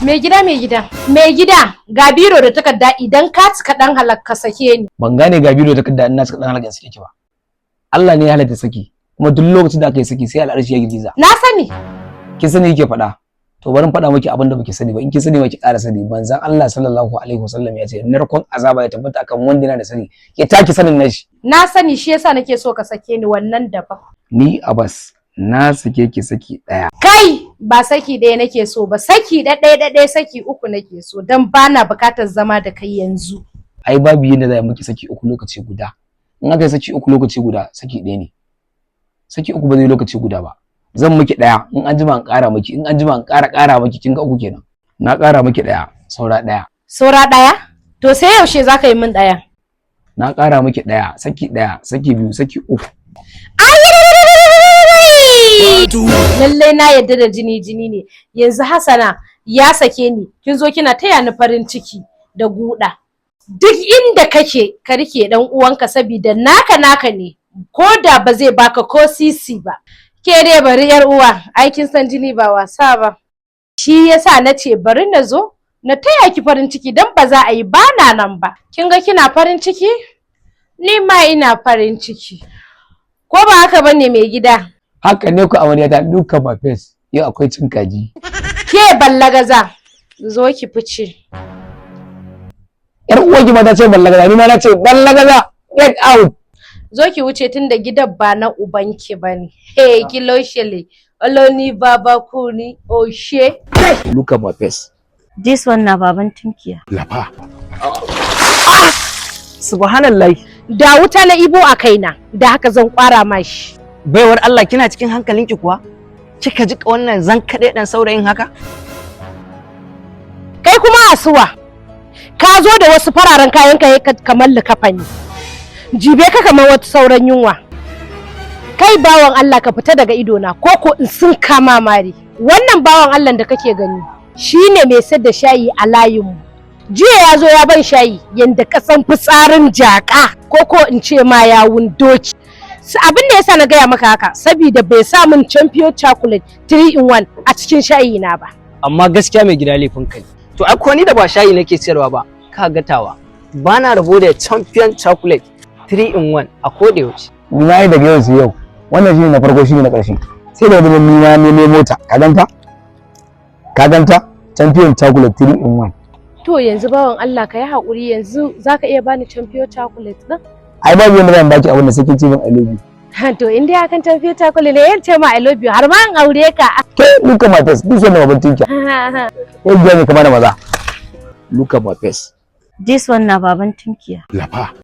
Mai gida, mai gida, mai gida, ga biro da takarda, idan ka cika dan halak ka sake ni. Ban gane ga biro da takarda ina cika dan halak sake ki ba. Allah ne ya halatta saki, kuma duk lokacin da aka yi saki sai al'arshi ya girgiza. Na sani. Kin sani yake faɗa. To bari in faɗa miki abin da baki sani ba, in kin sani ma ki ƙara sani. Manzon Allah sallallahu alaihi wasallam ya ce narkon azaba ya tabbata akan wanda yana da sani ya taki sanin nashi. Na sani, shi yasa nake so ka sake ni, wannan daban. Ni Abbas na sake ki saki ɗaya. Kai, ba saki ɗaya nake so ba, saki ɗaya ɗaya, saki uku nake so, don bana buƙatar zama da kai yanzu. Ai babu yadda za a miki saki uku lokaci guda. In aka yi saki uku lokaci guda, saki ɗaya ne. Saki uku ba zai lokaci guda ba. Zan miki ɗaya, in an jima in ƙara miki, in an jima in ƙara ƙara miki, kin ga uku kenan. Na ƙara miki ɗaya, saura ɗaya. Saura ɗaya? To sai yaushe za ka yi min ɗaya? Na ƙara miki ɗaya, saki ɗaya, saki biyu, saki uku. Lallai na yadda da jini jini ne. Yanzu Hassana ya sake ni, kin zo kina taya ni farin ciki da guda. Duk inda kake ka rike dan uwanka, saboda naka naka ne, ko da ba zai baka ko sisi ba. Ke dai bari, yar uwa, ai kin san jini ba wasa ba. Shi yasa na ce bari na zo na taya ki farin ciki, dan ba za a yi bana nan ba. Kin ga kina farin ciki? Ni ma ina farin ciki. Ko ba haka bane, mai gida? Haka ne ku amarya ta, duka ba face. Yau akwai cin kaji. Ke ballagaza, zo ki fice. Yar uwarki ma ta ce ballagaza, ni ma na ce ballagaza. Get out. Zo ki wuce, tunda gidan ba na ubanki bane. Hey, kilo shele. Oloni baba kuni oshe. Look at my face. This one na baban tunkiya. Lafa. Subhanallah. Da wuta na ibo a kaina, da haka zan kwara mashi. Baiwar Allah, kina cikin hankalinki kuwa? Kika jika wannan zan kaɗai ɗan saurayin haka? Kai kuma asuwa, ka zo da wasu fararen kayan ka kamar likafani. Jibe ka kamar wata sauran yunwa. Kai bawan Allah, ka fita daga idona ko ko in sun kama mari. Wannan bawan Allah da kake gani shine mai sayar da shayi a layinmu. Jiya ya zo ya ban shayi yanda ka san fitsarin jaka, ko ko in ce ma yawun doki. Abin da yasa na gaya maka haka, saboda bai sa min Champion Chocolate 3 in 1 a cikin shayi na ba. Amma gaskiya mai gida, laifin kai. To ai ko ni da ba shayi nake siyarwa ba, ka gatawa. Ba na rabo da Champion Chocolate 3 in 1 a koda yaushe. Ni ma ai daga yau sai yau. Wannan shine na farko, shine na ƙarshe. Sai da wani ni ma ne mota. Ka ganta? Ka ganta? Champion Chocolate 3 in 1. To yanzu bawan Allah, ka yi haƙuri, yanzu zaka iya bani Champion Chocolate din? Ai babu yanda zan baki abin da sai kin ce min "I love you". To in dai akan Champion Chocolate ne, yan ce ma "I love you" har ma an aure ka. Ke, look at my face. Duk wannan babban tinka. Yadda ne kamar da maza. Look at my face. This one na baban tunkiya. Lafa.